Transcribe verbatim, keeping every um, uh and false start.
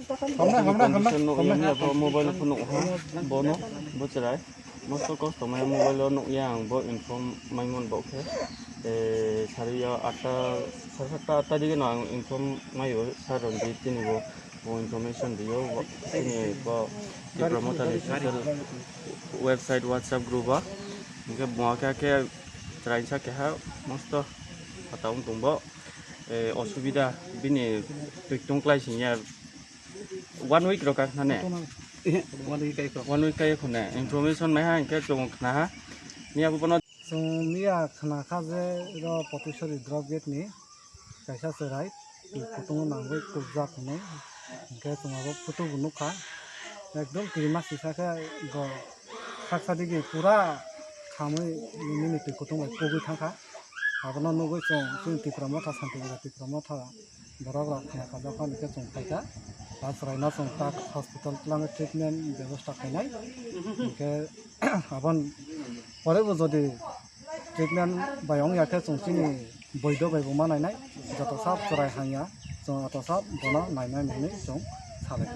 Hamnai, hamnai, hamnai, condition nuk hamnai, ya, bo hamnai. Mobile phone nuk ha, bono, bo chwrai. Mosto kosto mai mobile o nuk ya ang bo inform mai mon bo khe. Eh, sari ya atta, sari satta atta dige no ang inform mai o sir Ranjit tini bo, bo information dio, bo tini bo Tipra Motha ni social website WhatsApp group o. Hingke bo khe khe chwrai sa keha mosto pata wng tong bo. Eh, osubida bini twi tong klai sing ya. One week rok khna ne? One week kai kho. One week kai kho ne? Information mai ha hingke chwng khna ha. Ni abo bono. Chwng miya khna kha je ro Potisori drop gate ni kaisa chwrai twi kutung nangwi kukjak hinwi. Hingke chwng abo photo bo nukha. Ekdom kirima sisa khe bo saksa digi pura khamwi nini twi kutung bai kugwi thangkha. Abono nugwi chwng chini Tipra Motha, Santi Bwrwi Tipra Motha borok rok khna kajak phano khe chwng phaikha. Ta chwraino chwng tak hospital twlangwi treatment bebosta khainai. Hingkhe aboni pore bo jodi treatment bai wngya khe chwng chini boido bai bo ma nainai. Joto sa chwrai hamya chwng ato sa bono nainai hinwi chwng salai.